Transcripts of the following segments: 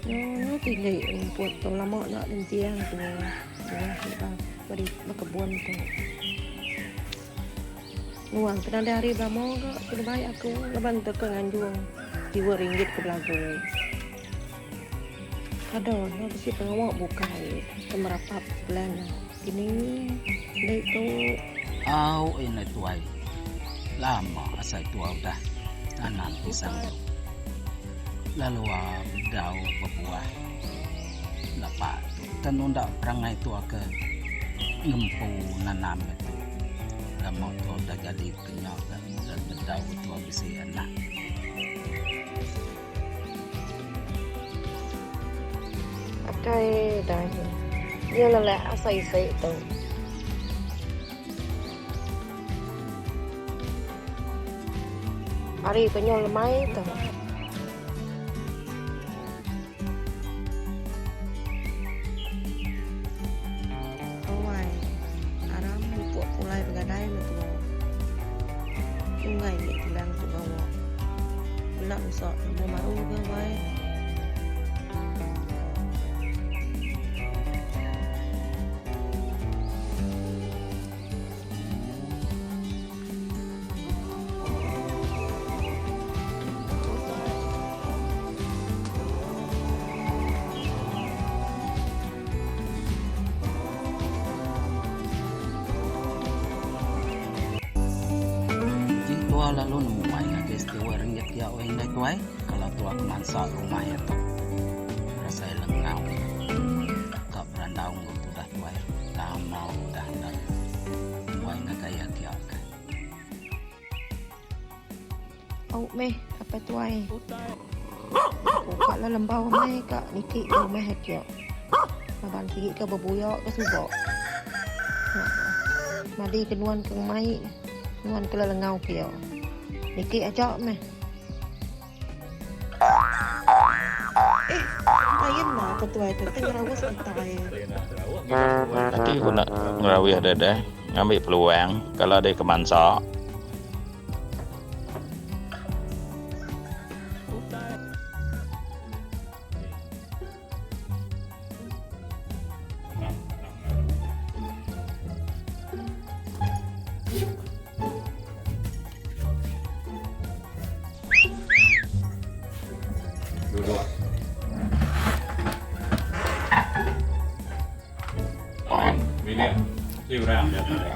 Nyu tinggi rumput tu lama enda ngenjing tu buah ti ba bekebun tu. Nuang ke nadai hari belama ga ke dibai aku laban tu ke nganjung siwa ringgit ke belagu. Kada enda bisi pengawa bukai ke merapap sebelah nya. Kini enda tu. Au indai tuai. Lama asai tua udah nanam pisang tu. Lalu bedau bebuah lepa tu tan unda perangai tua ke ngempu nanam tu. Lama tua udah jadi kenya dan bedau tua bisi anak. Akai dai. Nya lelak asai isi tu. Ari ke nyau lemai tu. Awai. Aram mupuk pulai begadai meh tuo. Sungai nya tulang tu gawa. Bela lusa nemu baru ga wai. Uji tua lalu nemuai ngagai seduai rengit dia weh indai tuai kalau tua ke mansa rumah iya tu berasai lengau ka berandau enggau tudah tuai lama udah enda nemuai ngagai iya kia ka. Au meh apai tuai. Aku ka le lembau amai ka niki ke rumah aja. Laban sigi ke bebuya ke suba. Madi ke nuan ke ngemai nuan ke lelengau pia. Niki aja meh. Eh, lain lah apai tuai tu ti ngerawus kitai. Ati ku nak ngerawih deh deh ngambi peluang kalau deh ke mansa. Duduk. Bilik si orang dia tadi.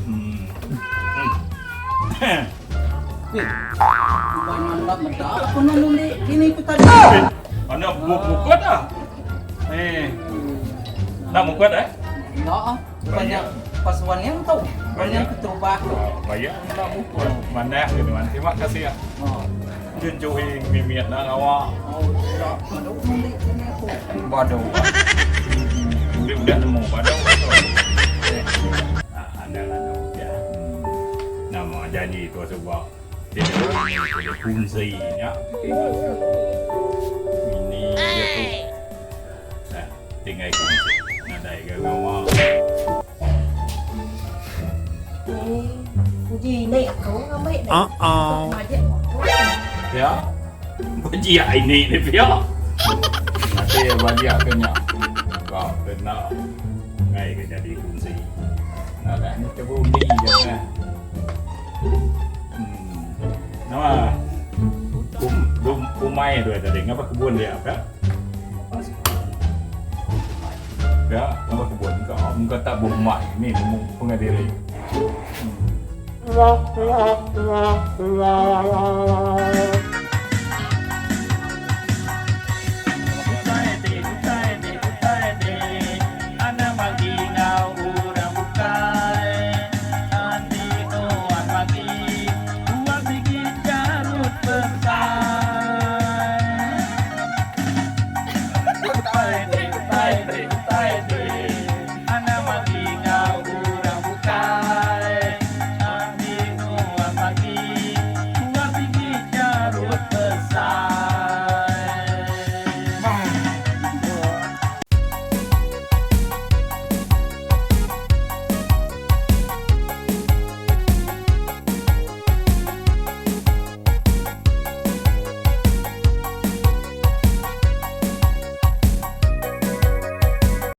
Hmm. Bukan mantap meda aku nundi kini ku tadi. Mana mukut ah? Eh. Nak mukut eh? Enggak ah. Banyak pasuan yang tu. Banyak keterubah tu. Banyak nak mukut. Manah ke nuan. Terima kasih ah. Oh. Junjuhi mimit nak awak. Oh, tak. Badu nundi kini aku. Badu. Dia udah nemu badu tu. Ah, ada lah ya. Nama janji tu sebab dia dia kunci nya. Ini dia tu. Nah, tinggal kunci. Nadai ke ngawa. Uji ini aku ngambil ni. Uh-oh. Ya. Bajia ini ni pia. Nanti bajia kena. Kau kena. Ngai ke jadi kunci. Nah, dah ni cuba undi je kan. Hmm. Nama um, um, umai tu tadi ngapa kebun dia apa? Ya, ngapa kebun kau? Muka tak bumai ni nemu pengadiri. Hmm.